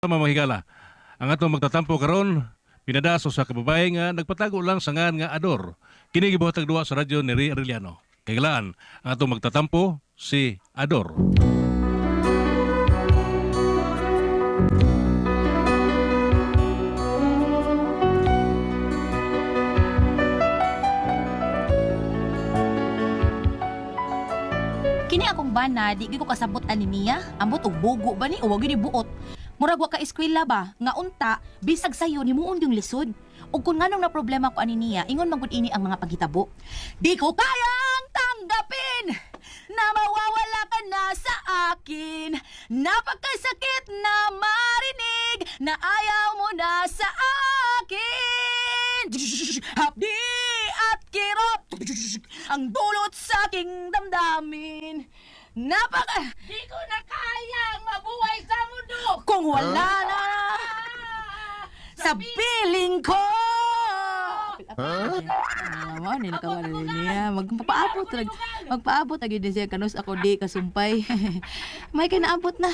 Mga higala. Ang atong magtatampo karon pinadaso sa kababae nga nagpatago lang sa ngan nga Ador. Kini gibuhatag duwa sa radyo ni Ray Arellano. Kailan ang atong magtatampo si Ador. Kini akong bana, di gyud ko kasabot ani niya. Ambot og bugo ba ni o wa gyud ni buot. Murag wa ka eskwela ba nga unta bisag sayo ni muon yung lisod. Ug kun nganong na problema ko ani niya, ingon man gud ini ang mga paghitabo. Di ko kayang tanggapin na mawawala ka na sa akin. Napakasakit na marinig na ayaw mo na sa akin. Hapdi at kirot ang dulot sa aking damdamin. Napaka... Di ko na kayang mabuhay sa mundo! Kung wala na sa piling ko. Huh? Mo ni nakawala niya. Magpapaabot rag magpaabot agad din siya kanus ako di kasumpay. May kinaabot na.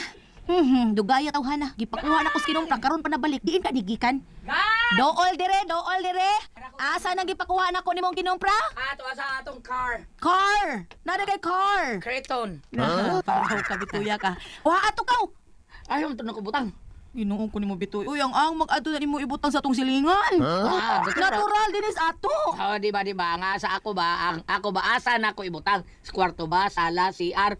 Dugaya tawhana, gipakuha na ko sa kinumpra karon pa nabalik diin ka digikan. Dool dire, dool dire. Asa nang gipakuha na ko nimong kinumpra? Ato sa atong car. Car. Nada kay car. Kreton. Huh? Paraw ka bituya ka. Wa ato kaw. Ayaw to na kubutang. Ginoo ko nimo bituy. Uy, ang mag-adto na nimo ibutang sa atong silingan. Ah, Natural dinis ato. Oh, di ba, di ba? Nga sa ako ba, ang ako ba, asa na ako ibutang? Sa kwarto ba, sala, CR?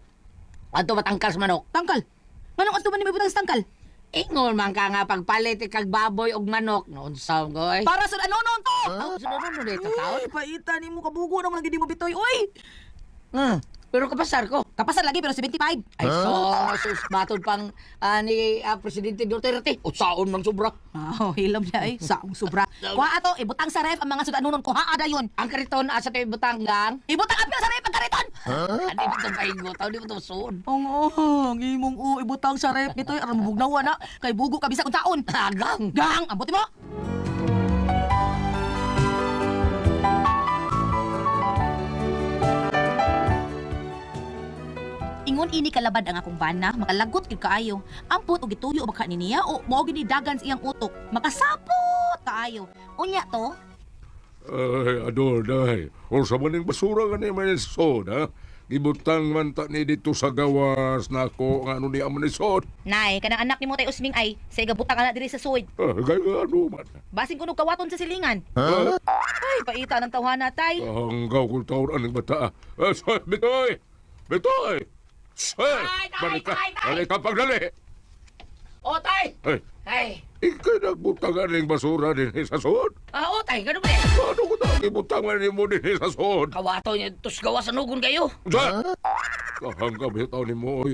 Ato ba tangkal sa manok? Tangkal. Nganong adto man nimo ibutang sa tangkal? Ingon man ka nga pagpalit kag baboy og manok. Noon sa ko ay. Para sa ano noon to? Oh, sunod nun dito taon. Uy, paita nimo kabugo naman gid mo bituy. Uy. Pero kapasar ko. Kapasar lagi pero 75. Ay, so, sus, batod pang ni Presidente Duterte. O, saon man sobra. Oh, hilom siya ay. Saong sobra. Kuha ato, ibutang sa ref ang mga sudanunon ko ha dayon. Ang kariton, asa tayo ibutang gang? Ibutang apil sa ref ang kariton. Hindi ba ito pahingot? Hindi ba ito suod? Ang oh, ang imong oh, ibutang sa ref bituy aron mabugnawa na kay bugo ka bisag unsaon. Agang! Gang, ambot mo. Ingon ini kalabad ang akong bana, makalagot gyud kaayo. Ampot og gituyo ba ka ni niya o mao gyud ni dagan sa iyang utok. Makasapot kaayo. Unya to, Ay, ador, day. O sa maning basura nga ni Manisod, ha? Gibutang man ta ni dito sa gawas na ako nga ano ni Amanisod. Nay, kanang anak nimo tay Usming ay sa igabutang ana diri sa suid. Ah, gaya ano man. Basin kuno kawaton sa silingan. Ha? Ay, paita ng tawhana tay. Hanggaw kong taon aning bata. Ah, sorry, Bitoy! Bitoy! Ay, Tay, tay, balik ka! tay, tay! Balik ka pagdali! O, tay! Ay, Ay! ikay nagbutang aning basura din sa suod. Ah, o, tay, ganun ba eh? Ano ko na gibutang man mo din sa suod? Kawato niya, tos gawa sa nugon kayo. Sa! Hanggaw bitaw ni mo, oy.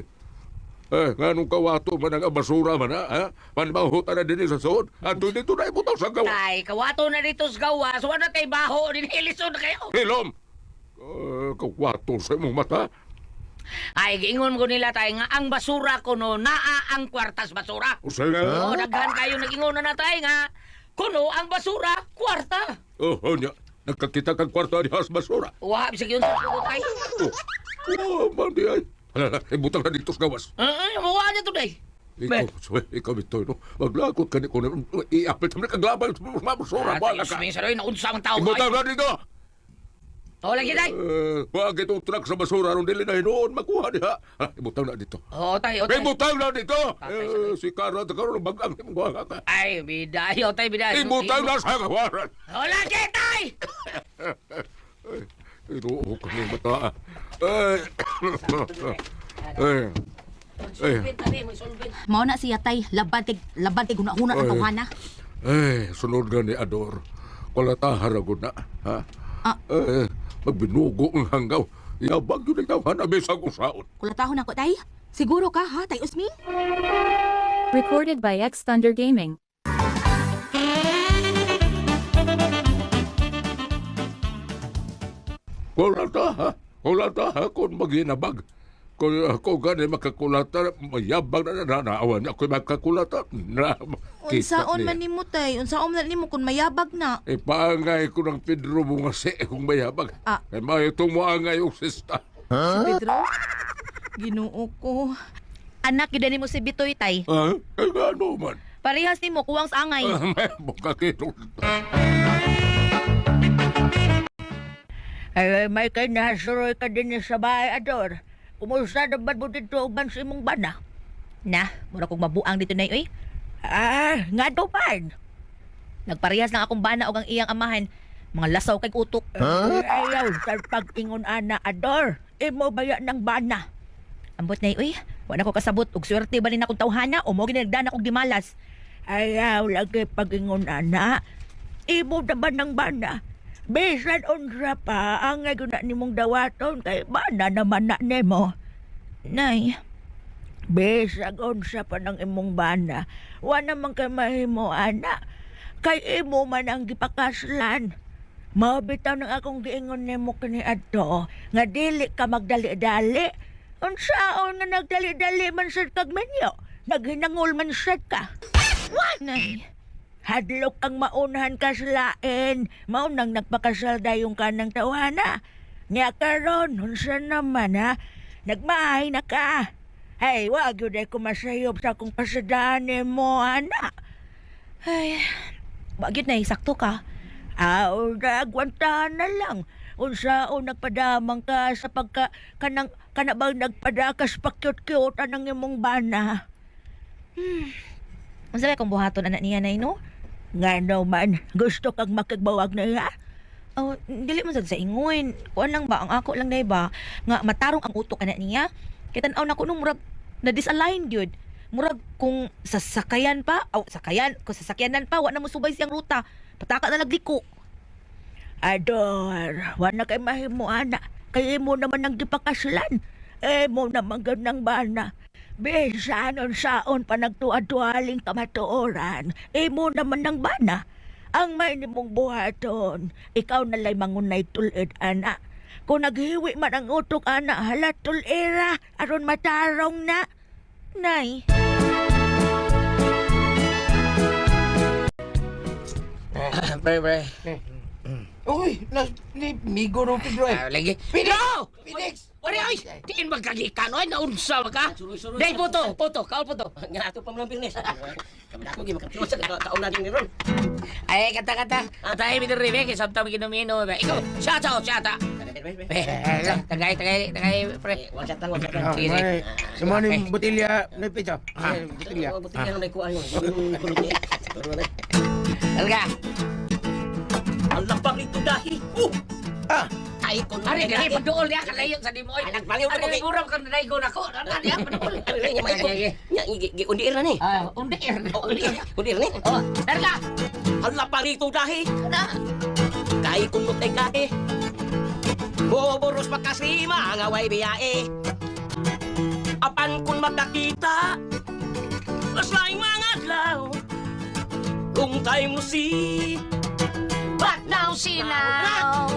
Eh, nga nung kawato man ang basura man, ha? Ha? Manmahutan na din sa suod. Ato dito na ibutaw sa gawas. Tay, kawato na dito sa gawas. Wala tay baho, dinilison na kayo. Hilom! Kawato sa imong mata. Ay, giingon ko nila tay nga ang basura ko no, naa ang kwartas basura. Usay nga. O, daghan kayo nag-ingon na na tay nga. Kuno ang basura, kwarta. Oh, oh, niya. Nagkakita kang kwarta diha sa basura. Wa, bisag yun sa ko tay. Oh, oh, man di ay. Hala, ibutang na dito sa gawas. Ay, mawa niya to day. Ikaw, sorry, ikaw ito, no? Maglakot ka ni ko. Iapit naman kaglabay sa mga basura. Ah, Wala tay, ka. usming sa rin, naunsa ang tao. Ibutang na dito! O, lagi tay. Wag itong truck sa basura ron dili na hinuon makuha diha. Ah, ibutang na dito. O, tay, o, tay. Ibutang na dito! Tatay, Eh, si Kara, karon bagang imong ka. Ay, bida. Ay, o, tay, bida. Ibutang na sa kawaran. O, lagi tay! Inuo ka ng mata. Ay. Ay. Ay. Solvent, tani, may solvent. Mao na siya tay, laban kay hunahuna ang Ay. tawhana. Ay, sunod nga ni Ador. Wala ta haragod na. Ha? Ah. Eh, magbinugo ang hanggaw. Yabag yun ang tawhan na bisag usaon. Kulatahon ako tay. Siguro ka ha, tay Usming? Recorded by X Thunder Gaming. Kulata ha? Kulata ha kung maginabag. Kung ako gani makakulata, mayabag na nanaawan ako makakulata. Na, kita Unsaon niya. man nimo tay? Unsaon man nimo kun mayabag na? Ipaangay ko ng Pedro mo nga si kung mayabag. Ah. Kay may tumuangay og sista. Si Pedro? Ginoo ko. Anak gyud nimo si Bitoy tay. Ha? Kay ngano man. Parehas nimo kuwang sa angay. Bukakito. Ay, may kay nasuroy ka din sa bahay, Ador. Kumusta na ba mo dito uban sa imong bana? Na, mura kog mabuang dito nay oy. Ah, nga do man. Nagparehas lang akong bana og ang iyang amahan. Mga lasaw kay utok. Huh? Ayaw, sa pag-ingon ana, Ador. Imo baya ng bana. Ambot nay oy, wa na ko kasabot og swerte ba ni akong tawhana o mo ginagdana og gimalas. Ayaw, lagi pag-ingon ana. Imo na ba ng bana? Bisan unsa pa, ang ngayon na nimong dawaton kay bana naman na nimo. Nay, Bisag unsa pa ng imong bana, wa naman kay mahimo ana. Kay imo man ang gipakaslan. Mao bitaw nang akong giingon nimo kini adto nga dili ka magdali-dali. Unsaon nga nagdali-dali man sad kag minyo? Naghinangol man sad ka. Nay. Hadlok ang maunhan ka sa lain. Mao nang nagpakasal dayong kanang tawhana. Nya karon unsa naman ha? Nagmahay na ka. Hey, wag yun ay kumasayop sa akong pasadaan mo, ana. Ay, wa gyud nay sakto ka. Ah, agwantahan na lang. Unsaon nagpadamang ka sa pagka kanang kana bang nagpadakas pakyut-kyut anang imong bana. Unsa ba akong buhaton anak niya nay no? Ngano man, gusto kang makigbawag na iya? Oh, dili man sad sa ingon. Kuan lang ba ang ako lang day ba nga matarong ang utok anak niya. Kay tan-aw nako nung murag na disalign gyud. Murag kung sa sakayan pa, aw sakayan, kung sa sakyanan pa wa na mosubay siyang ruta. Pataka na nagliko. Ador, wala kay mahimo ana. Kay imo naman ang gipakaslan. Imo naman ganang bana. Bisan saon pa nagtuad-tualing kamatuoran, imo naman ang bana. Ang may nimong buhaton, ikaw nalay mangunay tulid, ana. Kung naghiwi man ang utok, ana, hala tulira, aron matarong na. Nay. Pre, pre. Uy, nas ni Migo ro Pedro eh. Ah, lagi. Felix! No! Felix! Ore, oy! Tiin magkagikan, oy, naunsa ba ka? Day, puto, puto, kaol puto. Nga ato pa man ang birnes. Kami ako gi makatro sa kaon natin ni ron. Ay, kata, kata. Atay, mi diri, kay samtang ginuminom. Ikaw, shout out, shout out. Tagay, tagay, tagay, pre. One shot lang, one shot lang. Sige, sige. Sa mga ni botilya, na Pedro. Eh, botilya. Botilya na may kuha yun. Kulot niya. Talaga. Ang lapang nito dahi. Ah! Ay, kun. Ari, dili, pagduol niya, kalayo sa dimo, oy. Anak, baliw na ko Ari, kay. murang ka na nako. Ano niya, pagduol. Ari, nya may Sige, sige. Nya gi undiir na ni. Ah, undir. Oh, undiir. Undiir ni. Oh, talaga. Ang lapang nito dahi. Kay kunot ay kae. Boboros makasima ang away biyae. Apan kun magkakita, mas laing mga adlaw. Kung time no see, But now, see now.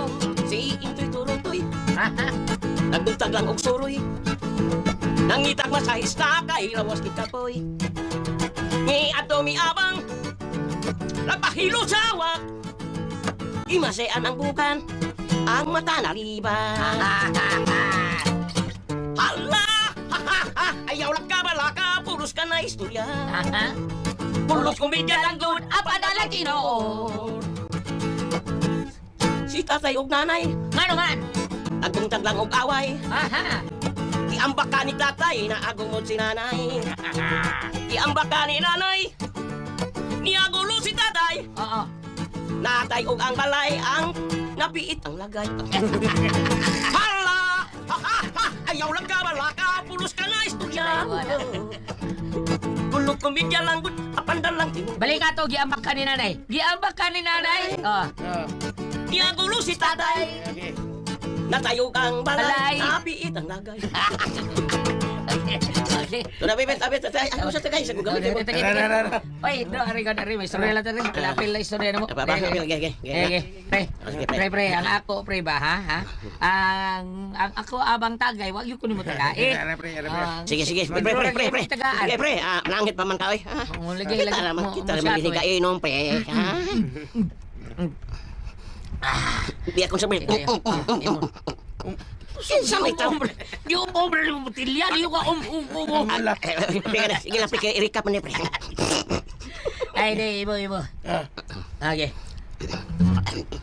si Intoy Turutoy, nagbuntag lang og suroy. Nangitag masahis na kay lawas kikapoy. Ni ato mi abang, nagpahilo sa awak. Imasean ang bukan, ang mata naliban. Hala! Ha, ha, ha! Ayaw lang ka balaka, puros ka na istorya. Pulos kumidya lang good, Apa dalang tinuod. Si tatay og nanay, Ngano man? nagbuntag lang og away. Aha. Iambak ka ni tatay, naagungod si nanay. Iambak ka ni nanay, niagulo si tatay. Oo. Natay og ang balay, ang napiit ang lagay. Hala! Ha, ha, ha! Ayaw lang ka balaka, pulos ka na istorya. Kulot kumidya lang gud, apandal lang tinuod. Balik ka to, giambak ka ni nanay. Giambak ka ni nanay. Oh. Niagulo si tatay, Okay. natayog ang balay, Balay. napiit ang lagay. Okay. Ito na, bebet, abet, tatay. Ako sa tagay, sa gugamit mo. Oy, do, ari ko, ari, may istorya lang ari. Pilapil na istorya na mo. Apa, apa, okay, okay, okay. Okay, pre. Sige, pre. Pre, pre, ang ako, pre ba, ha? Ha? Ang ako abang tagay, wag yun kunin mo tagay. Ara, pre, ara, pre. Sige, sige, pre, pre, pre, pre. Tagaan. Sige, pre, ah, langit pa man ka, oy. Ah. Oo, lagi, Kita lagi. naman, Mo- kita mo naman siya, gini oy. kainom, pre. Ha? Di akong sabi. Sige, Kinsa may tao? Di ombre ni botilya, di ka um um um. Um. Ala, pre, kada. Sige lang, pre, kay i-recap man ni, pre. Ay, di, ibo, ibo. Okay.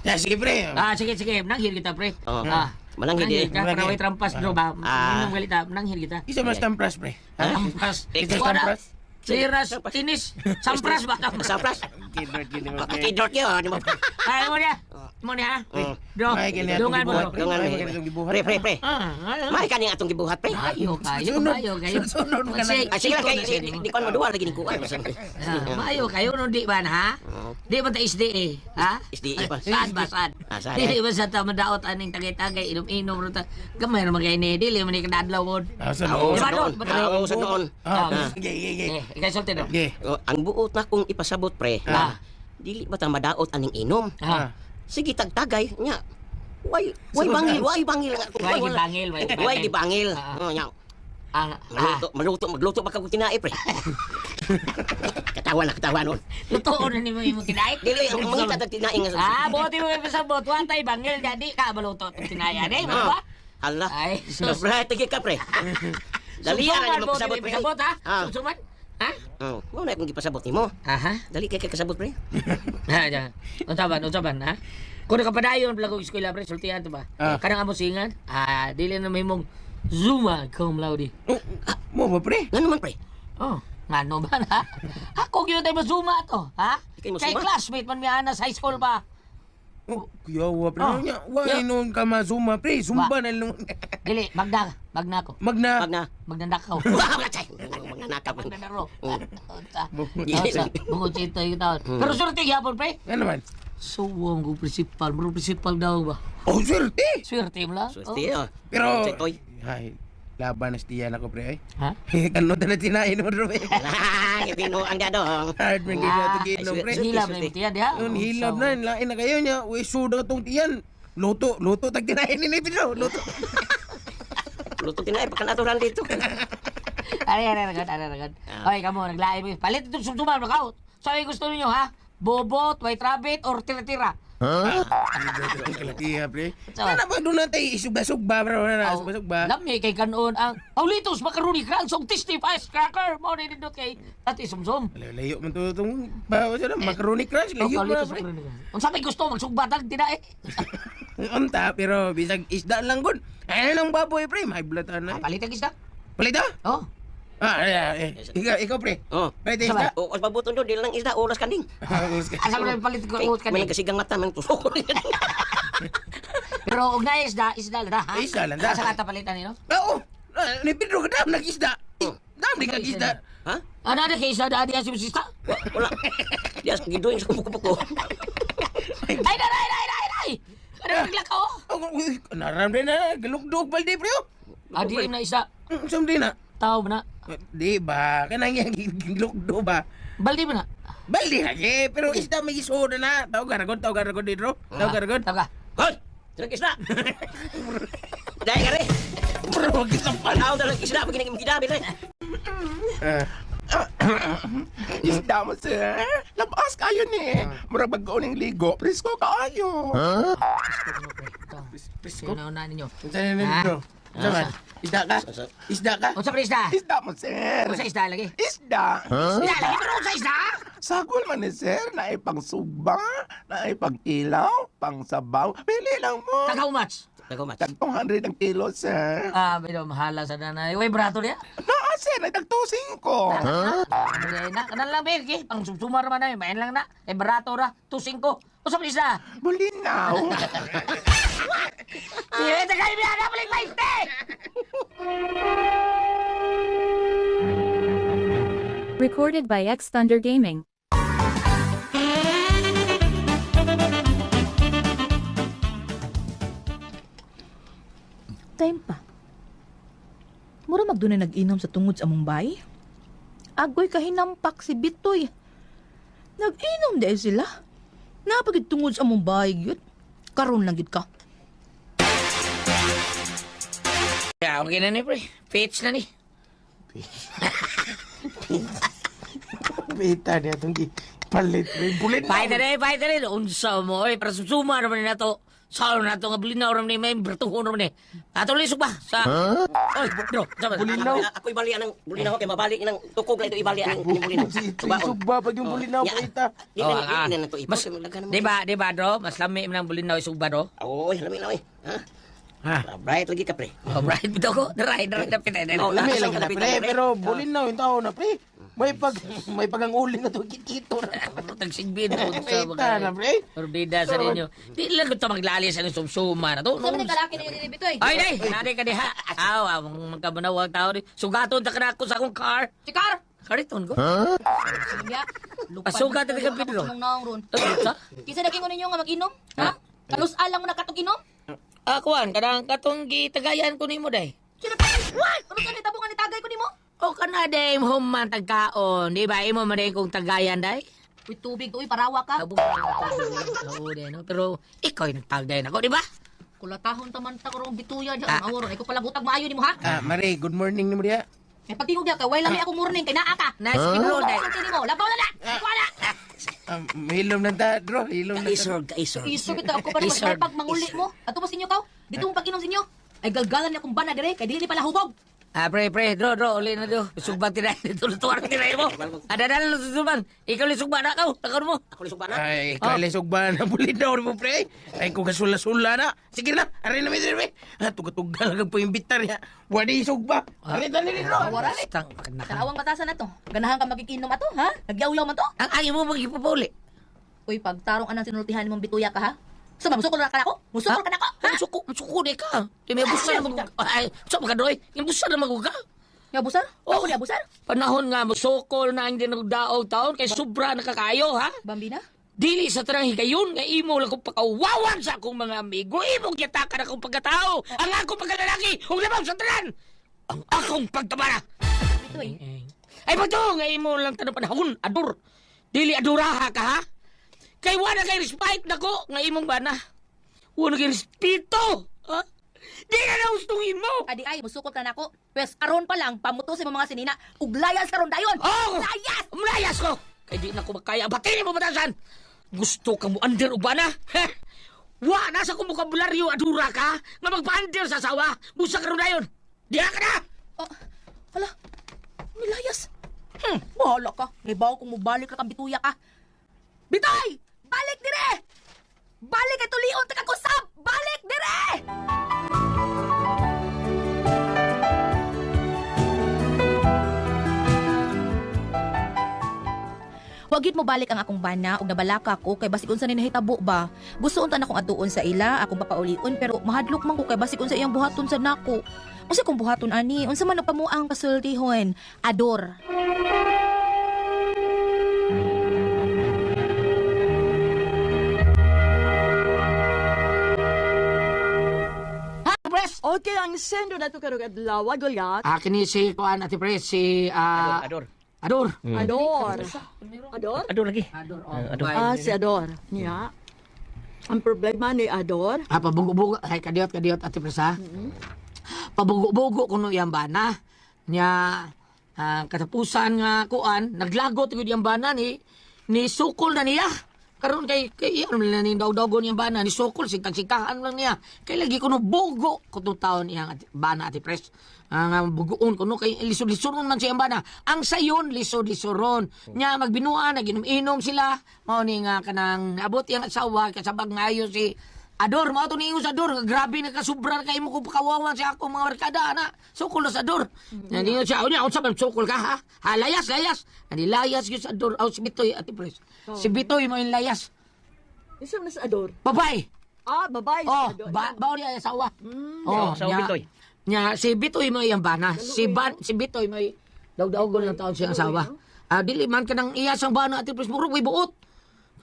Ya, sige, pre. Ah, sige, sige. Nanghir kita, pre. Oh. Ah. Mananghid, eh. Kita, para way trampas, bro, ba? Ah. Minom galita, mananghir kita. Isa mas tampras, pre. Trampas. Isa Wala. tampras? Siras, tinis, sampras ba? Sampras. Kidort yun. Di mo. Ay, mo niya. Mo niya, ha? Bro, May kini atong dungan mo, gibuhat, bro. pre. Dungan May mo. kini atong gibuhat. Pre, pre, pre. Ah, ah. May kaning atong gibuhat, pre. Maayo kayo, Sunod. maayo kayo. Sunod ka na. Sige, Ah, sige lang, kay, ikaw na siya, di, di ko maduwa lagi ni kuan. Ah, maayo kayo no di ba na, ha? Di ba ta SDA, ha? SDA pa. Saan ba saan? Ah, saan, Dili eh. ba sa ta madaot aning tagay-tagay inom-inom ro ta. Gamay ra man kay ni dili man ni kadadlaw pod. Ah, sa Oo, noon. sa noon. Oo, sa noon. Ah, Ah. sige, sige, sige. Eh, ikaw sulti no. Sige. Oh, ang buot na kong ipasabot, pre. Ah. Dili ba ta madaot aning inom? Ah. Sige tagtagay nya. Way way bangil, way bangil nga. Way gibangil, way gibangil. Way gibangil. Ah. Oh, nya. Ang ah, Maluto, maluto, magluto ba kag tinae, pre? Katawa na, katawa nun. lutoon na nimo imong tinay. Dili ang mangita tag tinae nga. Ah, buot mo ipasabot wa tay bangil jadi ka maluto tong tinay ani, mo ba? Hala. Ay, sus. Pre, tige ka, pre. Dali ra Sumsuman nimo buot pasabot, mo pre. ipasabot ha? Ah. Sumsuman? Ha? Oh, mao na akong gipasabot nimo. Aha. Dali kay kasabot, pre. Ha, ja. Unsa ba? Unsa ba, ha? Kung nakapadayon pala kong eskwela pre, sultihan to ba? Ah. Kanang amo singan, ah, dili na mahimong Zuma cum laude. Oh, mo ba, pre? Ngano man, pre? Oh, ngano ba na? Ako gyud tayo mazuma to, ha? Ikay mosuma? Kay classmate man mi ana sa high school pa. Oh, kuyawa, pre. Ah. Nya, Why noon ka mazuma, pre? Zumba na lang. Dili, magna, magna ko. Magna. Pag na. Magnanakaw. Wah, chay. Mga nakaw. Magnanaro. Mm. Unsa? Unsa? Bungod sa ito yung taon. Pero swerte gyapon pre. Ano man? Suwong ko principal, bro principal daw ba? Oh, swerte. Swerte mo lang. Swerte, oh. Pero, Toy. ay, laban na tiyan ako, pre. Ay. Ha? Kano na tinain mo, pre. Ah, gipino ang dadong. Hard man kayo na ginom, pre. Swerte, Hilab na swerte. yung tiyan, diha. Yun, hilab na. Lain na kayo niya. Uy, suda tong tiyan. Luto, luto. Tag tinain ni Pedro. Luto. Luto tinae pakan aturan dito. Ari, ari, ari, ari, ari. Ah. Oy, kamo, naglain mo. Palit itong sumsuman, makaw. Sabi gusto niyo ha? Bobot, white rabbit, or tira-tira? Kalatiha, pre. Sa- Ano ba doon natin isugba-sugba, bro? Ano na, isugba-sugba. Lami kay kanon ang Paulitos Macaroni Crunch og Tasty Ice Cracker. Mo ni nindot kay Ate Sumsum. Layo man to itong, ba, ano, macaroni crunch. Oh, Layo mo na, Paulitos pre. Macaroni Crunch. Unsa may gusto magsugbatag tinae? Unta, pero bisag isda lang gud. Ano lang baboy, pre? May blood na. Ah, palit ang isda. Palit ah? Oh. Ah, eh, eh. Ikaw, pre. Oh. Palit ang isda. O, os pabuton doon, di lang isda, oras kanding. Asa mo na palit ko Kay, ut may kani. nagkasigang mata, may tusok. Pero og na isda, isda lang ha. Isda lang da. Asa ka ta palitan nino? Oo. Ah, Ni Pedro ka dam nag-isda. Dam di kag-isda. Ha? Ano na kay isda da di si sista? Wala. Diyan, giduin sa kupo-kupo. Ay, ay, ay, ay, ay, ay. Ano naglakaw? Oh, uy, naram din na. Galugdog balde, pre. oh. Ah, di na isda. Saan din na? Tao na. Di ba? Kanang yung lukdo ba? Baldi ba na? Balde lagi, pero isda may isoda na. Tawag ka ragon, tawag ka ragon dito. Tawag ka ragon. Tawag ka. Hoy! Dalag isda! Dahil ka rin! Bro, kita pa. Tao dalag isda, pag ginagimgidabi rin. Isda mo, sir. Labas kayo ni. Murag bag-o ning ligo. Presko kaayo. Presko? Sino na ninyo? Saan na dito? Saan man? Isda ka? Isda ka? Unsa pa isda? Isda mo, sir. Unsa isda lagi? Isda. Isda lagi pero unsa isda? Sagol man ni sir. Naay pang sugba, naay pang ilaw, pang sabaw. Pili lang mo. Tag how much? Tag how much? Tag 200 ang kilo, sir. Ah, pero mahala sa nanay. Uy, brato niya. Naa, sir. Ay tag 25. Huh? Na, kanan lang, Belki. Pang sumsumar man namin. Main lang na. Eh, barato ra. 2.5. Unsa pa isda? Bulinaw. Sige, tagay mi ana balik 20. Recorded by X Thunder Gaming. Time pa. Mura magdunay nag-inom sa tungod sa among bay. Agoy kahinampak si Bitoy. Nag-inom dahil sila. Napagid tungod sa among bay gyud. Karon lang gyud ka. Ya, okay na ni, pre. Pitch na ni. Bita niya itong palit. Bulit Pahit na ni, pahit na ni. Unsa mo, oy. Para sumsuma naman na to. Sa na to nga bulinaw ram ni may bertuhon ram ni. Ato lisok ba sa Oy, bro, sama. Bulinaw. Ako ibali anang bulinaw kay mabalik nang tukog lang ito ibali ang bulinaw. Sugba pag yung bulinaw Ya. paita. Di Oh, na di na to Mas, di ba, bro? Mas lami man ang bulinaw isugba, bro. Oo, lami na oy. Ha? Ha? Bright lagi ka pre. Oh, bright bitaw ko. Dry, dry na pinay. Oh, Lami nasa lang na kalapitan, pre, pero bulinaw yung tao na pre. May pag ang uling na to kikito na. Tagsigbin ko sa Paita na pre. Orbida sa ninyo. Di lang ko ito maglali sa inyong sumsuma na to. Sa man kalaki ninyo diri Bitoy. Ay, day! Nari ka diha. Aw, ang magkabanawag tao ni. Sugaton ta ka na ako sa akong car. Sikar. Kariton ko. Sige. Pasugat na ka, Pedro. Nung naong ron. Ay, sa? Kinsa naging ninyo nga mag-inom? Ha? Kalus-al lang mo nakatog inom? Ah, kuwan, kanang katong gitagayan ko nimo day. Sino pa? What? Ano sa nitabo nga nitagay ko nimo? O kana day human tagkaon, di ba? Imo man day kong tagayan day. Uy, tubig uy, parawa ka. Abo. Oo, day, no? Pero ikaw yung nagtagay nako, di ba? Kulatahon ta man ta karong bituya diyan. Ang awor, ay ko pala butag maayo nimo ha. Ah, Mare, good morning ni Maria. May pagtingog diya kay way lami ako morning kay naa ka. Nice Pedro day. Sulti nimo, labaw na na. Ikaw na. Ah, hilom lang ta, bro. Hilom lang ta. Kaisor, kaisor. Iso kita ako pa naman Isor. pag manguli mo. Ato mo sa inyo kaw. Dito mo pag-inom sa inyo. Ay galgalan niya akong bana dire kay dili ni pala hubog. Ah, pre, pre, dro, dro, uli na do. Sugbang tinay, dito lutuan tinay mo. Adadala na susuban. Ikaw li sugba na kaw, takaw mo. Ako ni sugba na. Ay, kale sugba na bulinaw mo pre. Ay, kung kasula-sula na. Sige na, aray na mi dire pre. Ah, tuga-tuga lang po imbitar ya. Wadi sugba. Aray tani ni bro. Wala ni. Tang, Tanawang batasan na to. Ganahan ka magikinom ato, ha? Nagyawyaw man to. Ang ayaw mo magipapuli. Uy, pagtarong anang sinultihan mong bituya ka ha. So, musukol na ka nako? Musukol ka nako, ha? Musuko, musuko di ka. Di may busa na mag... Ay, sa mga doy, yung busa na maguga. Nga busar? Oh. Ako ni abusar? Panahon nga, musukol na ang dinagdaog taon kay sobra nakakayo, ha? Bambina? Dili sa tanang higayon nga imo lang kong pakawawan sa akong mga amigo. Imong gitakan akong pagkatao. Ang akong pagkalalaki, ug labaw sa tanan. Ang akong pagtabara. Bitoy. Ay bato nga imo lang tanang panahon, ador. Dili aduraha ka ha? Kay wala kay respite nako nga imong bana. Wala kay respeto. Ha? Di na na gustong imo. Adi ay, musukol ka nako. Pwes karon pa lang pamuto sa mga sinina ug layas karon dayon. Oh! Layas! Layas ko! Kay di na ko makaya. Batili mo batasan! Gusto ka mo under og bana? Heh! Wa na sa kong bokabularyo adura ka nga magpa-under sa asawa. Busa karon dayon. Diha ka na! Oh, hala. Nilayas. Bahala ka. Ngibaw kung mubalik ka kang bituya ka. Bitoy! Balik dire! Balik kay tulion ta kagusab! Balik dire! Wag mo balik ang akong bana og nabalaka ko kay basig unsa ni nahitabo ba. Gusto unta na akong atuon sa ila, akong papaulion pero mahadlok man ko kay basig unsa iyang buhaton sa nako. Unsa kong buhaton ani? Unsa man ang kasultihon? Ador. Pres! Okay, ang sendo na to karong adlaw, Goliath. Ah, kini si kuan ate Pres, si Ador. Ador. Ador. Ador? Ador lagi. Ador. Oh, Ador. Ah, si Ador. Niya. Ang problema ni Ador, Ah, pabugo-bugo. Ay, kadiot, kadiot, ate Pres, ha? Pabugo-bugo kuno iyang bana. Nya, katapusan nga kuan, naglagot gyud iyang bana ni sukol na niya. Karon kay kay iyan man ni dawdawgon iyang bana ni sukol sikag-sikahan lang niya. Kay lagi kuno bugo kuno taon iyang bana ate Pres. Ang bugoon kuno kay lisod-lisoron man siya ang bana. Ang sayon lisod-lisoron. Nya magbinuan naginom-inom sila. Mao ni nga kanang naabot iyang asawa kasabag ngayo si Ador, mao to niingon sa Ador, grabe na kasubra na kay mo kung pakawawan sa akong mga barkada ana. Sukol na sa Ador. Mm-hmm. Siya, unya unsa man sukol ka ha? Ha, layas, layas. Ani layas gyud sa Ador, aw si Bitoy ate Pres. Si Bitoy mo yung layas. isa man sa Ador. Babay. Ah, babae Oh, si Ador. ba bao niya asawa. Oh, Asawa Bitoy. Nya si Bitoy mo iyang bana. Si Bitoy mo dawdawgon lang taon siya asawa. Ah, dili man kanang iya sang bana ate Pres, murag way buot.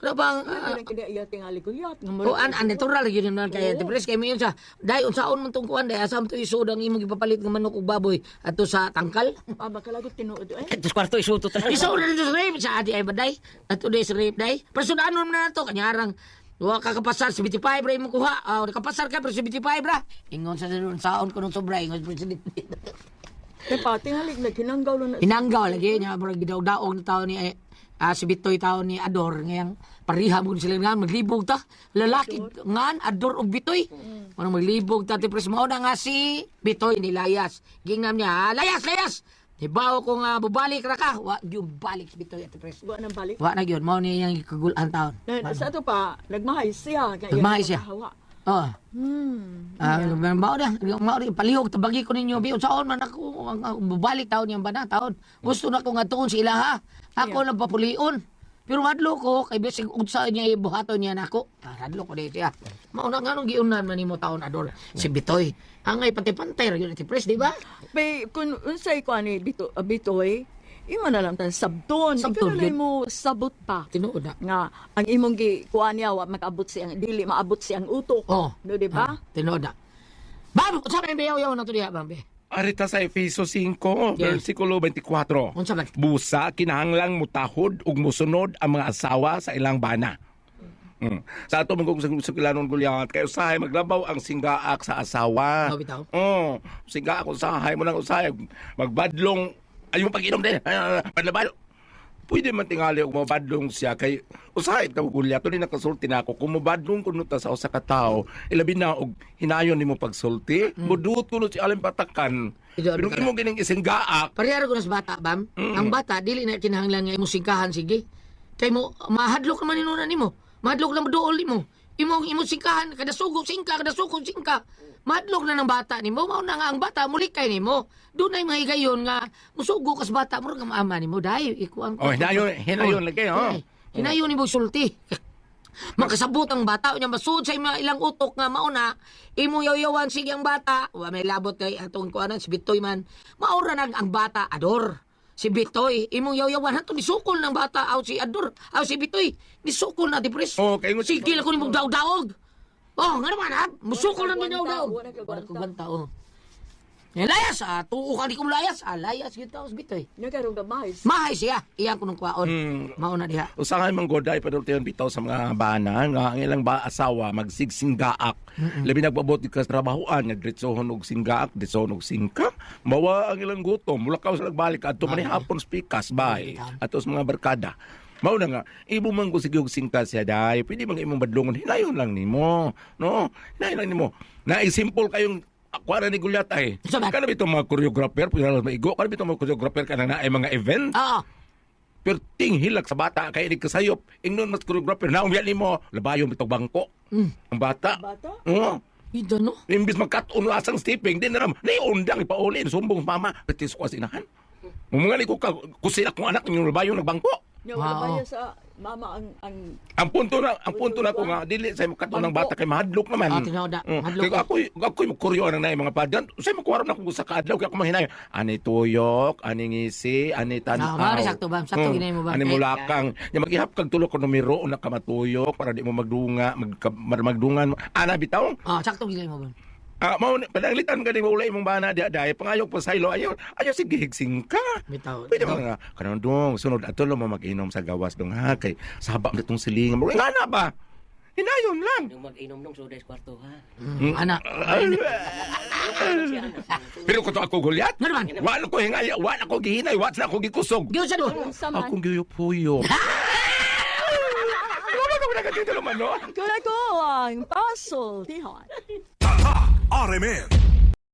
Kana bang Ay, kini iya tingali Goliath. Nga O an natural gyud naman kay Ate Pres kay mayon sa dai unsaon man tong kuan dai asa man to isod ang imong gipapalit nga manok ug baboy adto sa tangkal. Ah, makalagot tinuod eh. Tapos kwarto isuto ta. Isod na dito sa rape sa ati ay baday adto dai sa rape day. Prasudanon man na to kanyarang wa ka kapasar 75 ra imong kuha. Ah, nakapasar ka pero 75 ra. Ingon sa unsaon ko nung sobra ingon sa presidente. Kay pa tingali naghinanggaw lang na. Hinanggaw lagi niya murag gidawdaog na tao ni Si Bitoy taon ni Ador ngayang pariha mo sila nga maglibog ta. Lalaki ngan Ador og Bitoy. Ano maglibog ta ti pres mao na nga si Bitoy ni Layas. Gingnam niya, "Ah, layas, layas. Hibaw ko nga bubalik ra ka." Wa gyud balik si Bitoy ati pres. Wa nang balik. Wa na gyud mao ni iyang kagulan taon. Na, sa ato pa, nagmahay siya. Nga Nagmahay siya. Hawa. Oh. Ah, mao na, mao na palihog tabagi ko ninyo bi unsaon man ako ang bubalik taon niyang bana taon. Gusto na ko nga tuon sa ilaha. Ako lang papulion. Pero hadlo ko kay bisig unsa niya ibuhaton niya nako. Ah, hadlo ko di siya. Mao na nganong giunan man nimo taon adol si Bitoy. Angay pantay-pantay ra gyud ti pres, di ba? Pe, kung unsay ko ani bito, Bitoy, imo na lang tan sabton. Sabton, Ikaw na yun. mo sabot pa. Tinuod na. Nga ang imong gi kuan niya wa makaabot siyang dili maabot siyang utok. Oh. No, di ba? Ah, tinuod na. Bam, unsa may bayaw-yaw na to diha, bam? be? Arita sa Efeso 5, Yeah. versikulo 24. Unsa ba? Busa kinahanglang mutahod ug musunod ang mga asawa sa ilang bana. Sa ato mong sa kilanon gulyat kay usahay maglabaw ang singgaak sa asawa. Oh, bitaw. Oh, singgaak usahay mo nang usahay magbadlong ayo mo pag-inom din. Badlabal. Pwede man tingali og mabadlong siya kay usahay ka gulyat ni nakasulti na ako kung mobadlong kuno ta sa usa ka tawo ilabi na og hinayon nimo pagsulti muduot kuno si alim patakan. Ito, Pero ano ka imo gining isinggaak. Parehara ko na sa bata, bam. Ang bata, dili na kinahanglan nga imong singkahan, sige. Kay mo, mahadlok naman inuna nimo. Mahadlok na moduol nimo. Imong imong singkahan, kada sugo singka, kada sugo singka. Mahadlok na ng bata nimo, mao na nga ang bata mulikay nimo. Dunay mga higayon nga musugo kas bata murag nga maama nimo dai ikuan ko. Oh, hinayon hinayon lagi oh. Ay, Hinayon nimo sulti. Makasabot ang bata unya masud sa ima ilang utok nga mauna imo yaw-yawan sige ang bata wa may labot kay atong kuanan si Bitoy man maura nag ang bata ador si Bitoy imong yaw-yawan hanto nisukol ng bata aw si ador aw si Bitoy nisukol na di pres Oh, kay ingon sige lang ko nimong daog-daog oh nga naman ha musukol na Wala daog-daog kagwanta, wala wala kagwanta oh. Eh, layas ah tuo ka di ko layas ah layas gyud ta si Bitoy Nagaroon ka mahay. mahay siya iya ko nung kwaon mauna diha Usahay man goday padultiyon bitaw sa mga bana nga ang ilang ba asawa magsigsinggaak. Labi nagpabot ka sa trabahoan nga diretsohon og singgaak, diretsohon og singka. Mawa ang ilang gutom, mulakaw sa nagbalik adto man hapon spikas bay ato sa mga barkada. Mao na nga, imo man ko sige og singka siya day, pwede man imong badlongon, hinayon lang nimo. No, hinayon lang nimo. Na simple kayong kuha ni Gulyat ay. Sa ba? Kana bitong mga choreographer, pwede na maigo, kana bitong mga choreographer kanang naay mga event. Oo. Pero ting hilak sa bata kay ini kasayop. Ingnon mas choreographer na umya nimo labayon bitog bangko. Ang bata. Bata? Oo. Ito no. Imbis magkat-on asang stepping din na ram. Ni undang ipauli sumbong mama pati sa sinahan. Mga ni ko ka kusina kong anak yung labayon nagbangko. Nya wala Wow. ba niya sa mama ang Ang punto na ko nga dili sa imo katon ng bata kay mahadlok naman. Ah, tinuod na. Mahadlok Kay ako mo kuryo ang nay mga padan. Sa mo kuwaron ako sa kaadlaw kay ako mahinayon. Ani tuyok, ani ngisi, ani tan-aw. Ah, mare, sakto ba? Sakto ginay mo ba? Ani Eh, mulakang. Nya maghihap kag tulo ka numero una ka matuyok para di mo magdunga, magdungan. Ana bitaw. Ah, sakto ginay mo ba? Ah, mao ni pananglitan ka ni ulay imong bana di day pangayok pa saylo ayo ayo sige higsing ka. Bitaw. Pwede mo nga kanon dong sunod ato lo mo mag-inom sa gawas dong ha kay saba mo itong silingan mo. Nga na ba? Hinayon lang. Nung mag-inom nung suday sa kwarto ha. Ana. Pero ko to ako gulyat. Nga naman. Wala ko hingay, wala ko gihinay, wala na ko gikusog. Giyon sa do. Unsa man? Akong giyupuyo. Wala ko nagkatitulo man no. Kuna ko ang pasultihan. RMN.